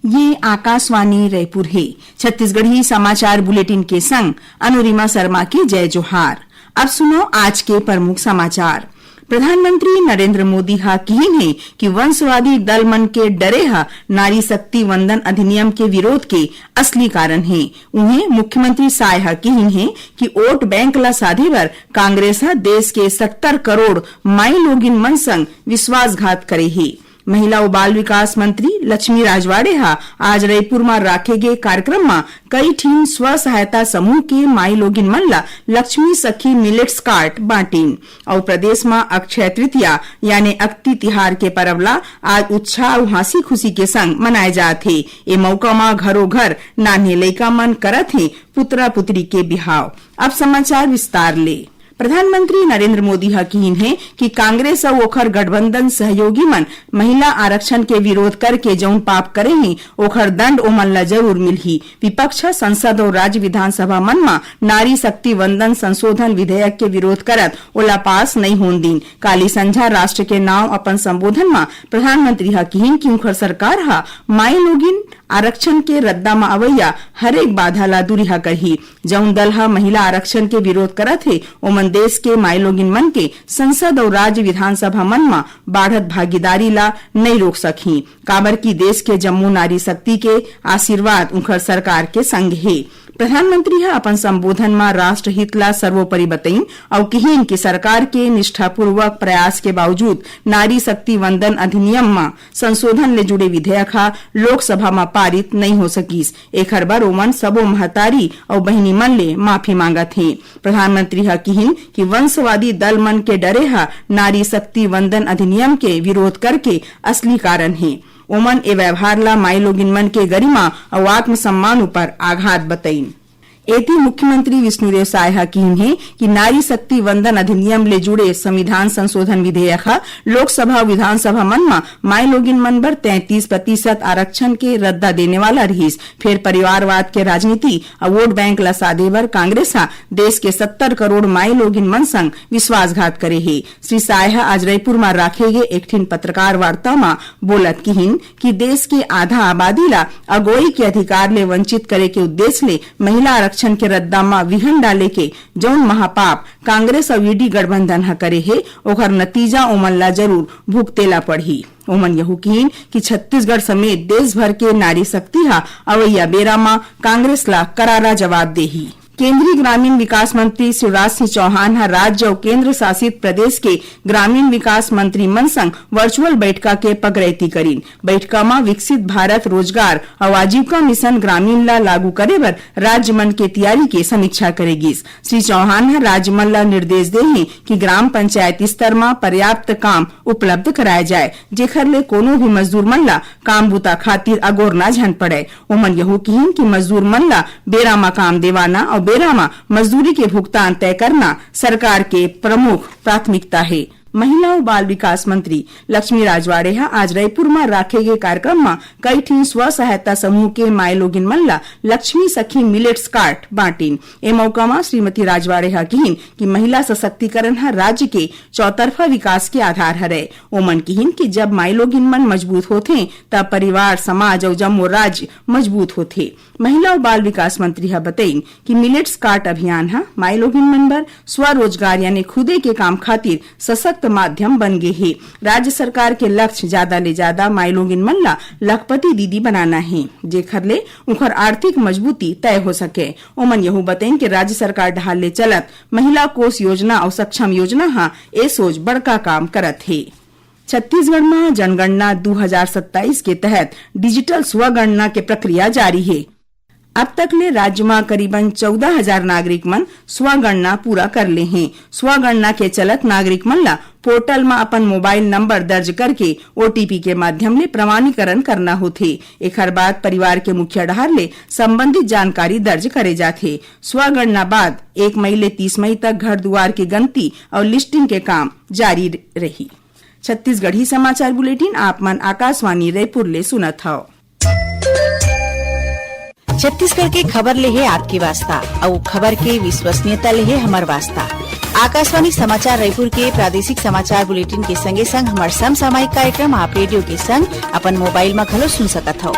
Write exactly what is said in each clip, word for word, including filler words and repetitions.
ये आकाशवाणी रायपुर हे। छत्तीसगढ़ी समाचार बुलेटिन के संग अनुरिमा शर्मा के जय जोहार। अब सुनो आज के प्रमुख समाचार। प्रधानमंत्री नरेंद्र मोदी ह किहिन हे कि वंशवादी दल मन के डरे ह नारी शक्ति वंदन अधिनियम के विरोध के असली कारण हे। उहें, मुख्यमंत्री साय ह किहिन हे कि वोट बैंक ला साधे बर कांग्रेस ह देश के सत्तर करोड़ माई लोगिन मन संग विश्वासघात करे हे। महिला अउ बाल विकास मंत्री लक्ष्मी राजवाड़े ह आज रईपुर म राखे गे कार्यक्रम म कई ठिन स्व सहायता समूह के माई लोगिन मन ल लक्ष्मी सखी मिलेट्स कार्ट बांटिन। अउ प्रदेश म अक्षय तृतीया यानी अक्ति तिहार के परब ल आज उत्साह अउ हंसी खुशी के संग मनाए जात हे। ए मउका म घरो घर नान्हे लइका मन करत हे पुतरा पुतरी के बिहाव। अब समाचार विस्तार ले। प्रधानमंत्री नरेंद्र मोदी ह किहिन हे कि कांग्रेस अउ ओखर गठबंधन सहयोगी मन महिला आरक्षण के विरोध करके जउन पाप करे हे, ओखर दंड ओमन ला जरूर मिलही। विपक्ष ह संसद अउ राज्य विधानसभा मन म नारी शक्ति वंदन संशोधन विधेयक के विरोध करत ओला पास नइ होन दिन। काली संझा राष्ट्र के नांव अपन संबोधन म प्रधानमंत्री ह किहिन कि उंखर सरकार ह माई लोगिन आरक्षण के रद्दा म अवइया हरेक बाधा ला दूरिहा करही। जउन दल ह महिला आरक्षण के विरोध करत हे, ओमन देश के माईलोगिन मन के संसद अउ राज्य विधानसभा मन म बाढ़त भागीदारी ला नइ रोक सकही, काबर कि देश के जम्मो नारी शक्ति के आशीर्वाद उंखर सरकार के संग हे। प्रधानमंत्री ह अपन संबोधन म राष्ट्रहित ला सर्वोपरि बतइन अउ किहिन कि सरकार के निष्ठापूर्वक प्रयास के बावजूद नारी शक्ति वंदन अधिनियम म संशोधन ले जुड़े विधेयक ह लोकसभा म पारित नइ हो सकिस। एखर बर ओमन सबो महतारी अउ बहिनी मन ले माफी मांगत हे। प्रधानमंत्री ह किहिन कि वंशवादी दल मन के डरे ह नारी शक्ति वंदन अधिनियम के विरोध करके असली कारण हे। ओमन ए व्यवहार ला माईलोगिन मन के गरिमा अउ आत्मसम्मान ऊपर आघात बतइन। एती मुख्यमंत्री विष्णुदेव साय ह किहिन हे कि नारी शक्ति वंदन अधिनियम ले जुड़े संविधान संशोधन विधेयक ह लोकसभा अउ विधानसभा मन म माईलोगिन मन बर तैंतीस प्रतिशत आरक्षण के रद्दा देने वाला रिहिस, फेर परिवारवाद के राजनीति अउ वोट बैंक ला साधे बर कांग्रेस ह देश के सत्तर करोड़ माईलोगिन मन संग विश्वासघात करे हे। श्री साय ह आज रईपुर म राखे गे एक ठिन पत्रकार वार्ता म बोलत किहिन कि देश के आधा आबादी ला अगोई के अधिकार ले वंचित करे के उद्देश्य ले महिला आरक्षण के रद्दा म विघन डाले के जउन महापाप कांग्रेस अउ ईडी गठबंधन ह करे हे, ओखर नतीजा ओमन ला जरूर भुगते ला पड़ही। ओमन यहू किहिन कि छत्तीसगढ़ समेत देश भर के नारी शक्ति ह अवइया बेरा म कांग्रेस ला करारा जवाब देही। केंद्रीय ग्रामीण विकास मंत्री शिवराज सिंह चौहान ह राज्य अउ केंद्र शासित प्रदेश के ग्रामीण विकास मंत्री मन संग वर्चुअल बइठका के पगरैती करीन। बइठका म विकसित भारत रोजगार अउ आजीविका मिशन ग्रामीण ला लागू करे बर राज्य मन के तियारी के समीक्षा करे गिस। श्री चौहान ह राज्य मन ला निर्देश दे हे कि ग्राम पंचायत स्तर म पर्याप्त काम उपलब्ध कराए जाए, जेखर ले कोनो भी मजदूर मन ला काम बूता खातिर अगोरना झन पड़े। ओमन यहू किहिन कि मजदूर मन ला बेरा म काम देवाना अउ बेरा म मजदूरी के भुगतान तय करना सरकार के प्रमुख प्राथमिकता हे। महिला अउ बाल विकास मंत्री लक्ष्मी राजवाड़े ह आज रईपुर म राखे गे कार्यक्रम म कई ठिन स्व सहायता समूह के माईलोगिन मन ला लक्ष्मी सखी मिलेट्स कार्ट बांटिन। ए मउका म श्रीमती राजवाड़े ह किहिन कि महिला सशक्तिकरण ह राज्य के चौतरफा विकास के आधार हरय। ओमन किहिन कि जब माईलोगिन मन मजबूत होथे, त परिवार, समाज अउ जम्मो राज्य मजबूत होथे। महिला अउ बाल विकास मंत्री ह बतइन कि मिलेट्स कार्ट अभियान ह माईलोगिन मन बर स्वरोजगार यानी खुदे के काम खातिर सशक्त माध्यम बन गे हे। राज्य सरकार के लक्ष्य जादा ले जादा माईलोगिन मन ला लखपति दीदी बनाना हे, जेखर ले उंखर आर्थिक मजबूती तय हो सके। ओमन यहू बतइन कि राज्य सरकार डहार ले चलत महिला कोष योजना अउ सक्षम योजना ह ए सोच बड़का काम करत हे। छत्तीसगढ़ म जनगणना दू हजार सत्ताईस के तहत डिजिटल स्वगणना के प्रक्रिया जारी हे। अब तक ले राज्य म करीबन चौदह हजार नागरिक मन स्वगणना पूरा कर ले हें। स्वगणना के चलत नागरिक मन ल पोर्टल म अपन मोबाइल नंबर दर्ज करके ओटीपी के माध्यम ले प्रमाणीकरण करना होथे। एखर बाद परिवार के मुखिया डहार ले संबंधित जानकारी दर्ज करे जाथे। स्वगणना बाद एक मई ले तीस मई तक घर दुआर के गनती अउ लिस्टिंग के काम जारी रही। छत्तीसगढ़ी समाचार बुलेटिन आप मन आकाशवाणी रायपुर ले सुनत हव। छत्तीसगढ़ के खबर ले हे आपके वास्ता, अउ खबर के विश्वसनीयता ले हे हमर वास्ता। आकाशवाणी समाचार रायपुर के प्रादेशिक समाचार बुलेटिन के संगे संग हमर समसामयिक कार्यक्रम आप रेडियो के संग अपन मोबाइल म घलो सुन सकत हव।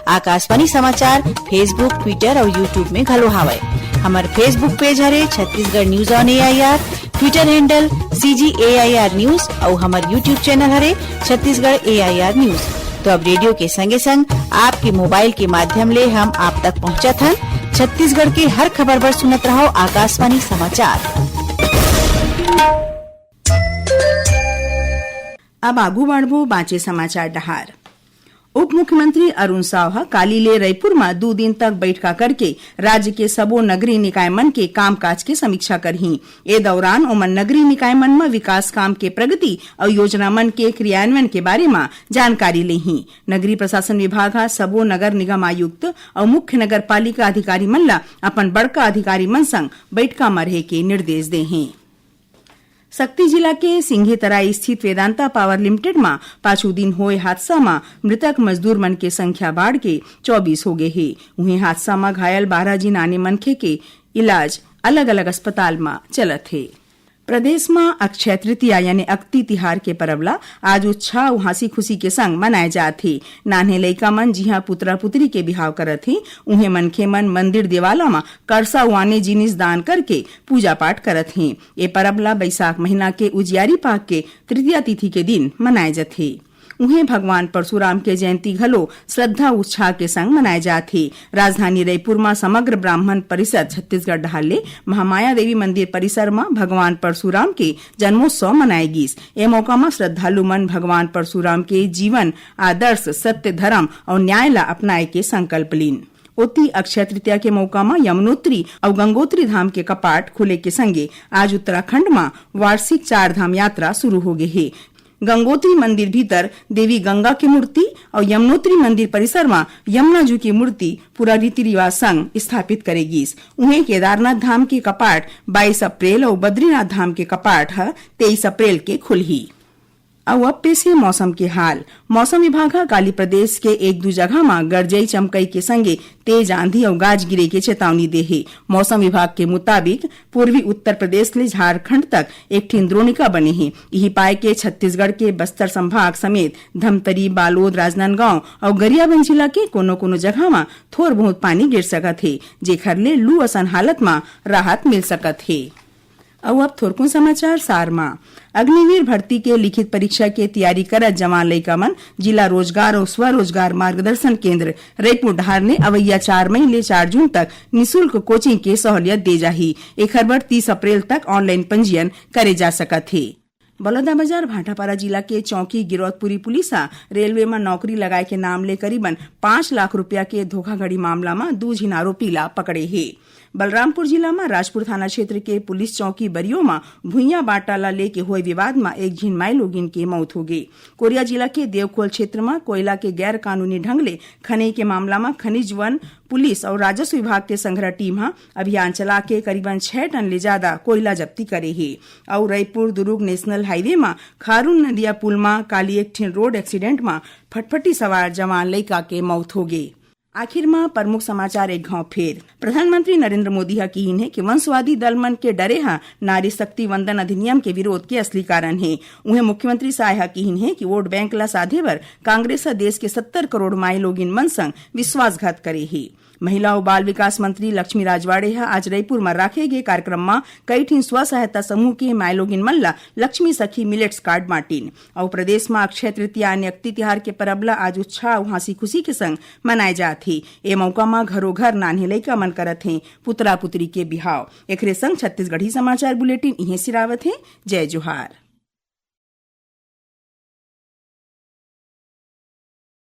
आकाशवाणी समाचार Facebook, Twitter अउ YouTube में घलो हावय। हमर Facebook पेज हरे Chhattisgarh news on AIR, Twitter handle CG AIR news अउ हमर YouTube चैनल हरे छत्तीसगढ़ एआईआर न्यूज। तो अब रेडियो के संगे संग आपके मोबाइल के माध्यम ले हम आप तक पहुंचत हन। छत्तीसगढ़ के हर खबर बर सुनत रहव आकाशवाणी समाचार। अब आगू बढ़बो बांचे समाचार डहार। उप मुख्यमंत्री अरुण साव ह काली ले रईपुर म दू दिन तक बइठका करके राज्य के सबो नगरीय निकाय मन के कामकाज के समीक्षा करही। ए दौरान ओमन नगरीय निकाय मन म विकास काम के प्रगति अउ योजना मन के क्रियान्वयन के बारे म जानकारी लेही। नगरीय प्रशासन विभाग ह सबो नगर निगम आयुक्त अउ मुख्य नगर पालिका अधिकारी मन ल अपन बड़का अधिकारी मन संग बइठका म रहे के निर्देश दे हे। सक्ती जिला के सिंघीतराई स्थित वेदांता पावर लिमिटेड म पाछू दिन होए हादसा म मृतक मजदूर मन के संख्या बाढ़ के चौबीस हो गे हे। उहें, हादसा म घायल बारह झिन आने मनखे के इलाज अलग-अलग अस्पताल म चलत हे। प्रदेश म अक्षय तृतीया यानी अक्ति तिहार के परब ल आज उत्साह अउ हंसी खुशी के संग मनाए जात हे। नान्हे लइका मन जिहां पुतरा पुतरी के बिहाव करत हे, उहें मनखे मन मंदिर देवाला म करसा अउ आने जिनिस दान करके पूजा पाठ करत हे। ए परब ल बैसाख महीना के उजियारी पाख के तृतीया तिथि के दिन मनाए जथे। उहें, भगवान परशुराम के जयंती घलो श्रद्धा उत्साह के संग मनाए जात हे। राजधानी रईपुर म समग्र ब्राह्मण परिषद छत्तीसगढ़ डहार ले महामाया देवी मंदिर परिसर म भगवान परशुराम के जन्मोत्सव मनाए गिस। ए मौका म श्रद्धालु मन भगवान परशुराम के जीवन, आदर्श, सत्य, धर्म अउ न्याय ल अपनाए के संकल्प लीन। ओती, अक्षय तृतीया के मौका म यमुनोत्री अउ गंगोत्री धाम के कपाट खुले के संगे आज उत्तराखंड म वार्षिक चार धाम यात्रा शुरू हो गे हे। गंगोत्री मंदिर भीतर देवी गंगा के मूर्ति अउ यमुनोत्री मंदिर परिसर म यमुना जू के मूर्ति पूरा रीति रिवाज संग स्थापित करे गिस। उहें, केदारनाथ धाम के कपाट बाईस अप्रैल अउ बद्रीनाथ धाम के कपाट ह तेईस अप्रैल के खुलही। अउ अब पेश हे मौसम के हाल। मौसम विभाग ह काली प्रदेश के एक दू जगह म गरजई चमकई के संगे तेज आंधी अउ गाज गिरे के चेतावनी दे हे। मौसम विभाग के मुताबिक, पूर्वी उत्तर प्रदेश ले झारखंड तक एक ठिन द्रोणिका बने हे। इही पाए के छत्तीसगढ़ के बस्तर संभाग समेत धमतरी, बालोद, राजनांदगांव अउ गरियाबंद जिला के कोनो-कोनो जगह म थोर बहुत पानी गिर सकत हे, जेखर ले लू असन हालत म राहत मिल सकत हे। अउ अब थोरकुन समाचार सार म। अग्निवीर भर्ती के लिखित परीक्षा के तैयारी करत जवान लइका मन जिला रोजगार अउ स्वरोजगार मार्गदर्शन केंद्र रईपुर डहार ने अवइया चार मई ले चार जून तक निशुल्क कोचिंग के सहूलियत दे जाही। एखर बर तीस अप्रैल तक ऑनलाइन पंजीयन करे जा सकत हे। बलौदाबाजार भाटापारा जिला के चौकी गिरौदपुरी पुलिस ह रेलवे म नौकरी लगाए के नाम ले करीबन पाँच लाख रुपया के धोखाधड़ी मामला म दू झिन आरोपी ला पकड़े हे। बलरामपुर जिला म राजपुर थाना क्षेत्र के पुलिस चौकी बरियो म भुइयां बांटा ला लेके होए विवाद म एक झिन माईलोगिन के मौत हो गे। कोरिया जिला के देवखोल क्षेत्र म कोयला के गैर कानूनी ढंग ले खनई के मामला म खनिज वन पुलिस अउ राजस्व विभाग के संघरा टीम ह अभियान चला के करीबन छह टन ले ज्यादा कोयला जब्ती करे हे। अउ रईपुर दुरूग नेशनल हाईवे म खारून नदिया पुल म काली एक ठिन रोड एक्सीडेंट म फटफटी सवार जवान लइका के मौत हो गे। आखिर म प्रमुख समाचार एक घांव फेर। प्रधानमंत्री नरेंद्र मोदी ह किहिन हे कि वंशवादी दल मन के डरे ह नारी शक्ति वंदन अधिनियम के विरोध के असली कारण हे। उहें, मुख्यमंत्री साय ह किहिन हे कि वोट बैंक ला साधे बर कांग्रेस ह देश के सत्तर करोड़ माईलोगिन मन संग विश्वासघात करे हे। महिला अउ बाल विकास मंत्री लक्ष्मी राजवाड़े ह आज रईपुर म राखे गे कार्यक्रम म कई ठिन स्व सहायता समूह के माईलोगिन मन ल लक्ष्मी सखी मिलेट्स कार्ड बांटिन। अउ प्रदेश म अक्षय तृतीया यानी अक्ति तिहार के परब ल आज उत्साह अउ हंसी खुशी के संग मनाए जात हे। ए मौका म घरो घर नान्हे लइका मन करत हें पुतरा पुतरी के बिहाव। एखरे संग छत्तीसगढ़ी समाचार बुलेटिन इहें सिरावत हे। जय जोहार।